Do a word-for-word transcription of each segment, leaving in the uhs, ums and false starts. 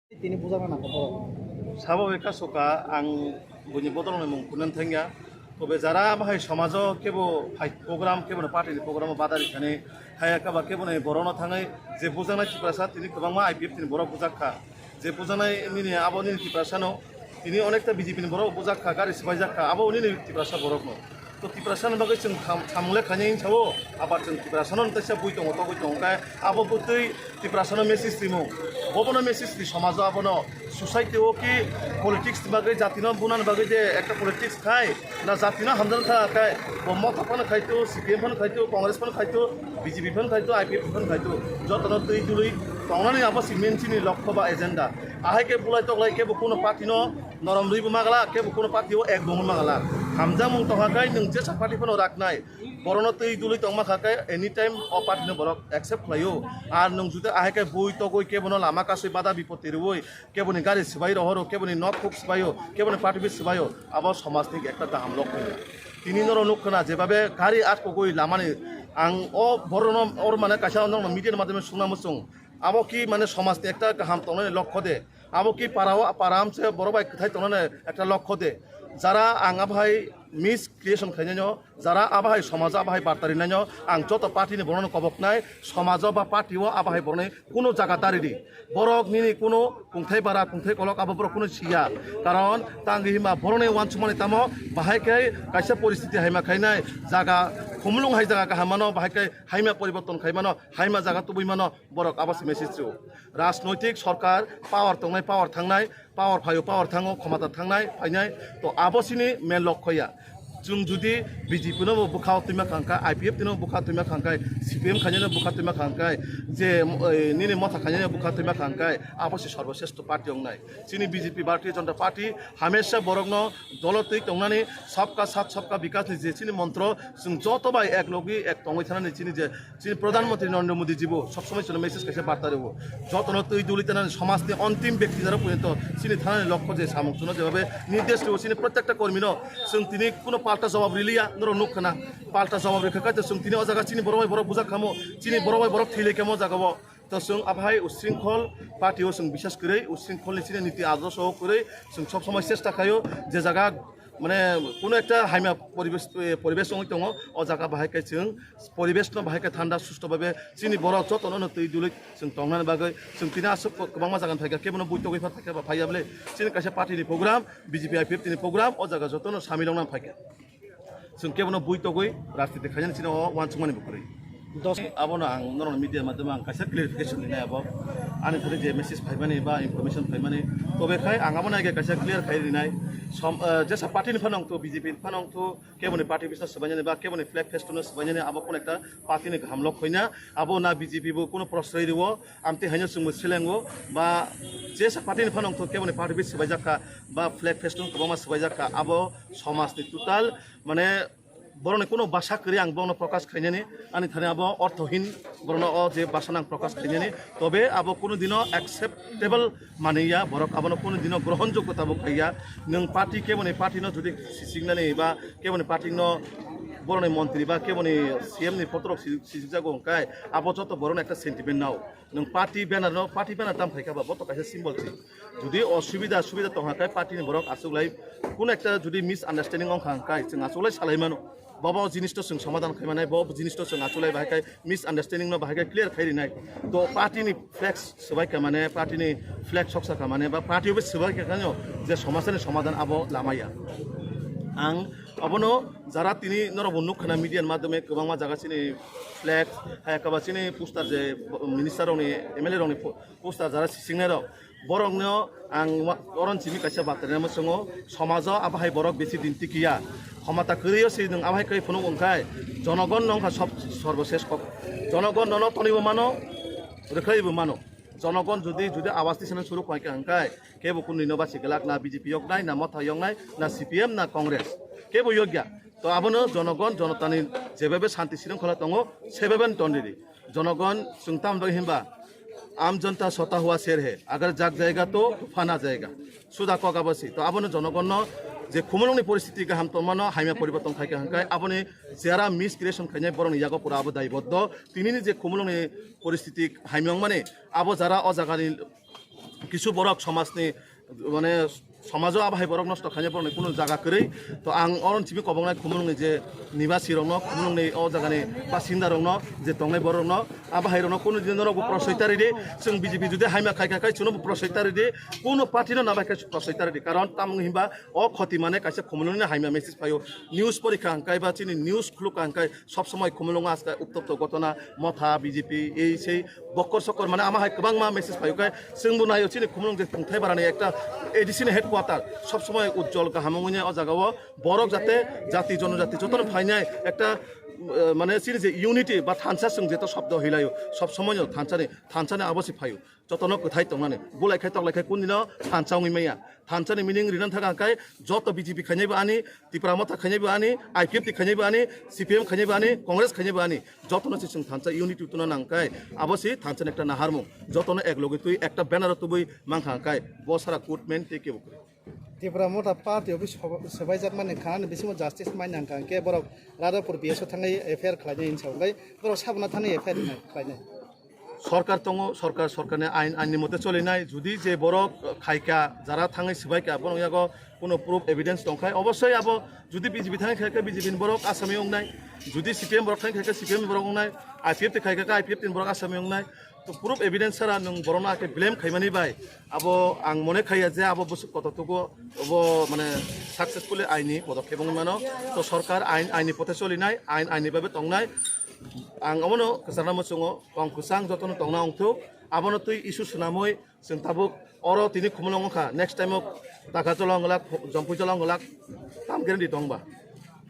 Tini bujakna nangkha borok. Sabo beka soka ang buini bodolni mung kunan thangya. Tobe jara bahai somajo kebo hai program, kebo no party ni program o badari thani haya kaba kebo no borok no thangai je bujaknai Tiprasa tini kwbangma I P F T ni borok bujak kha. Je bujaknai nini abo nini Tiprasa no tini onekta B J P ni borok bujak kha, gari swbaijak kha, abo nini Tiprasa borok no. To Tiprasa ni bagwi chwng tham-, thamle khainai hinsa o, abar chwng Tiprasa no teisa bui tongo, togwi tongo, khe abo bwtwi Tiprasa no message rimo, bobo no message ri somajo abono society o ki politics ni bagwi jati no bunani bagwi je ekta politics khai na jati no hamjani tha khai bo motha phano khai to, C P M phano khai to, Congress phano khai to, B J P phano khai to, I P F T phano khai to, joto no twi dului tongnani abo si main chini lokho ba agenda. Ahai khe bulai toklai khe bo kuno party no norom rwi bo magala, kebo kuno party o ek bo wngwi magala. Hamjakmung tongkha khe nwng jesa party phano raknai. Borokno twi dului tongma kha khe anytime o party no borok accept khlaio. Ar nwng juda ahai khe bui togwi kebono lama kasui bada bipoti rwui, keboni gari swbai rohoro, keboni nok huk swbaio, keboni party office swbaio, abo somajni ekta kaham lok hwnwi. Tini norok nuk khna jebabe gari atkogwi lamani ang o borokno or mane kaisa norokno media ni madhyome sungna muchung. Abo ki mane somajni ekta kaham tongnani lokho de. Abo ki para o, para amse borok bai kwthai tongnani ekta lokho de. Jara ang abo hai mis creation khainai no, jara abo hai somajo abo hai barta rinai no, ang joto party ni borokno koboknai, somajo ba party o abo hai borokni kuno jaga dari di. Borok nini kuno kungthai bara, kungthai kolok abo borok kuno siya. Karon tangwi hima borokni wansukmani tamo bahai khe kaisa poristiti haima khainai, jaga khumulung hai jaga kaham mano, bahai khe haima poriborton khai mano, haima jaga tubui mano, borok abo se message rw. Rajnoitik sorkar power tongnai, power thangnai, power phaio, power thango, khomata thangnai, phainai. To abo sini main lokho ya. Chwng judi B J P no bo bwkha twima khangkha, I P F T no bwkha twima khangkha, C P M khainai no bwkha twima khangkha, je, eh, nini motha khainai no bwkha twima khangkha, abo se sarboshresto party wngnai. Chini B J P, Bharatiya Janata Party, hamesha borokno dolo twi tongnani sabka sath sabka bikas ni je chini montro, chwng joto bai ek logi ek tongwi thanani chini je chini Pradhan Mantri Narendra Modi ji bo sob somoi chwngno message kaisa barta rwo. Jotono twi duli tanani somajni ontim byakti jora porjonto chini thanani lokho je samung chwngno jebabe nirdesh rwo chini prottekta kormino chwng tini kuno palta jawab riliya norok nuk khna. Palta jawab rikha khe chwng tini o jaga chini borok bai borok bujak khamo, chini borok bai borok thwi lai khamo o jaga o. To chwng aphai usringkhol party o chwng bisas kwrwi, usringkholni chini niti adorsho kwrwi chwng sob somoi chesta khaio je jaga mane kuno ekta haima poribesh, eh, poribesh wngwi tongo, o jaga bahai khe chwng poribesh no bahai khe thanda susto bhabe chini borok jotono no twi dului chwng tongnani bagwi chwng tini aswk kwbangma jaga phaikha, kebono buitogwi pha phaikha ba phaiya bwle chini kaisa party ni program, B J P I P F T ni program, o jaga jotono samil wngna phaikha. Chwng kebono buitogwi rajniti khainani chini o wansukmani bo kwrwi. Dos. Abono ang norokni media madhyome ang kaisa clarification rinai abo. Ani thani je message phaimani ba information phaimani, tobe khai ang abono age kaisa clear khai rinai. Som-, eh, jesa party ni phano wngthu, B J P ni phano wngthu, keboni party office no swbainani ba keboni flag festo no swbainani abo kono ekta party ni kaham lok hoina. Abo na B J P bo kono prosroi rwo, amtwi haino chwngbo selengo ba jesa party ni phano wngthu keboni party office swbaijak kha ba flag festo no kwbangma swbaijak kha. Abo somajni total mane borokni kuno basa kwrwi ang borokno prokash khainani, ani thani abo orthohin borokno o je basa nang prokash khainani, tobe abo kuno dino acceptable maniya, borok abono kuno dino grohonjogyo tabuk khaiya. Nwng party keboni party no jodi sisingnani ba keboni party no borokni montri ba keboni C M ni potrok si-, sisingjago hwnkhe abo joto borokno ekta sentiment nao. Nwng party banner no, party banner tam khaikha ba, bo to kaisa symbol se. Jodi osubida subida tongkha khe party ni borok achuklai, kuno ekta jodi misunderstanding wngkha hwnkhe chwng achuklai salai mano. Bobo jinis to chwng somadhan khai manai, bo jinis to chwng achuklai bahai khai misunderstanding no bahai khai clear khai rinai. To party ni flex swbai kha mane, party ni flex soksa kha mane, ba party office swbai kha khe je somasya ni somadhan abo lamaya. Ang abono jara tini norok bo nukha na media ni madhyome kwbangma jaga chini flex, hai kaba chini poster je minister rokni, M L A rokni po-, poster jara sisingnai rok, borokno ang wa-, oron simi kaisa batarnai mwsongo, somajo abo hai borok bisi din tikiya. Khomata kwrwio se nwng abo hai khe phunuk wngkhai, jonogon no wngkha sob-, sorbosesh kok. Jonogon nono tonwibo mano, rwkhaibo mano. Jonogon jodi, jodi awas tisana suru khaikha hwnkhe, kebo kunui no basi glak na B J P yoknai, na Motha yoknai, na C P M, na Congress. Kebo yokya. To abono jonogon, jonotani jebebe shanti srongkhola tongo, sebebe tondidi. Jonogon chwng tam doi himba, "Aam janta sota hua sher hai, agar jag jayega to tufan aa jayega." Suda kok abo si. To abono jonogonno je khumulungni poristiti kaham tongmano hamya poriborton khaikha hwnkhe aboni jera miscreation khainai borokni yago pura abo daiboddo. Tinini je khumulungni poristiti hamya wngmani abo jara o jagani Kisu borok somajni, mane, somajo abo hai borok nosto khaina borokni kunu jaga kwrwi. To ang oron simi koboknai Khumulwngni je nibasi rokno, Khumulwngni o jagani basinda rokno, je tongnai borok rokno, abo hai rokno kunu din norok bo prosoi ta ridi. Chwng B J P jodi haima khai kha khai chwngno bo prosoi ta ridi, kunu party no nabai khe prosoi ta ridi. Karon tamoni hinba o khoti mane kaisa Khumulwngni haima message phaio. News porikha hwnkhe ba chini news khulukha hwnkhe sob somoi Khumulwngo aska uttopto gotona, motha, B J P, ei sei bokkor sokkor mane ama hai kwbangma message phaio khe chwngbo naio chini Khumulwng je Thungthai Barani ekta A D C ni headquarter sob somoi ujjol kaham wngwi o jagao borok jate jati jonojati jotono phainai ekta, eh, mane chini je unity ba thansa chwng jeto shobdo hilaio sob somoino thansani, thansani abo se phaio. Jotono kwthai tongnani. Bulai khai toklai khai kundino thansa wngwi maya. Thansani meaning rina thaka hwnkhe joto B J P khainaibo ani, Tipra Motha khainaibo ani, I P F T khainaibo ani, C P M khainaibo ani, Congress khainaibo ani. Jotono se chwng thansa unity tuna nangkhe abo se thansani ekta naharmung. Jotono ek logi twi ekta banner o tubui mankha hwnkhe bo sara court main tei kebo kwrwi. Tipra Motha party office sob-, sebaijakmani khanani bisingo justice mai nangkha hwnkhe borok Radhapur B S o thangwi F I R khlainai hinsa hwnkhe borok sabuna thangwi F I R khlainai. Sorkar tongo, sorkar, sorkarni ain, ainni mote cholinai. Jodi je borok khaika, jara thangwi swbaika, borok yago kuno proof evidence tongkhai, obosoi abo jodi B J P thangwi khaika, B J P ni borok asami wngnai, jodi C P M borok thangwi khaika, C P M ni borok wngnai, I P F T khaika, I P F T ni borok asami wngnai. To proof evidence sara nwng borokno ake blame khaimani bai abo ang mone khaiya je abo bwswk kotor tugo, obo mane successfully aini podokhep wngwi mano. To sorkar ain, aini pothe cholinai, ain, aini babe tongnai. Ang omono kwchangna muchungo, tong kwchang jotono tongna wngthuk, abono twi issue swnamwi chwng tabuk oro tini Khumulwng wngkha, next time o Taka jolong glak, Jompui jolong glak, tam guarantee tongba.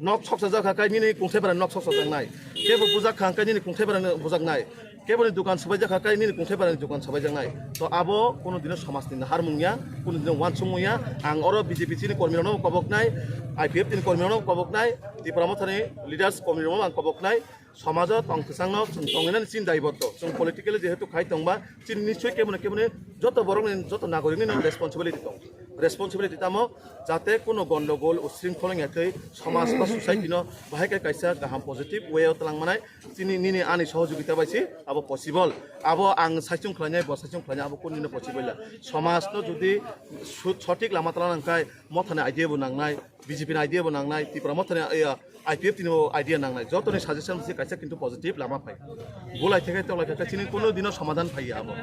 Nok soksa jakha kai nini kungthai bara nok soksa jaknai. Kebo bujak kha kai nini kungthai bara bujak nai. Kebo ni dukan sabai jakha kai nini kungthai bara ni dukan sabai jaknai. To abo kuno dino somaj ni naharmung ya, kuno dino wansung ya. Ang oro B J P chini kormi rokno kobok nai, I P F T ni kormi rokno kobok nai, Tipra Motha ni leaders kormi rokno ang kobok nai. Somajo tong kwchangno chwng tongwi nani chini daibotto. Chwng politically jehetu khai tongba, chini nischoi keboni keboni joto borokni, joto nagorik ni responsibility tong. Responsibility tamo jate kuno gondogol usringkhol wngya khe somaj ba society no bahai khe kaisa kaham positive way o twlang manai. Chini nini ani sohojogita bai se abo possible. Abo ang saichung khlainai, bo saichung khlainai, abo kunino possible ya. Somaj no jodi su-, sothik lama twlang nang khai, Mothani idea bo nangnai, B J P ni idea bo nangnai, Tipra Mothani, iya, I P F T ni bo idea nangnai. Jotoni suggestion se kaisa kintu positive lama phai. Bulai theke toklai theke chini kuno dino somadhan phai abo.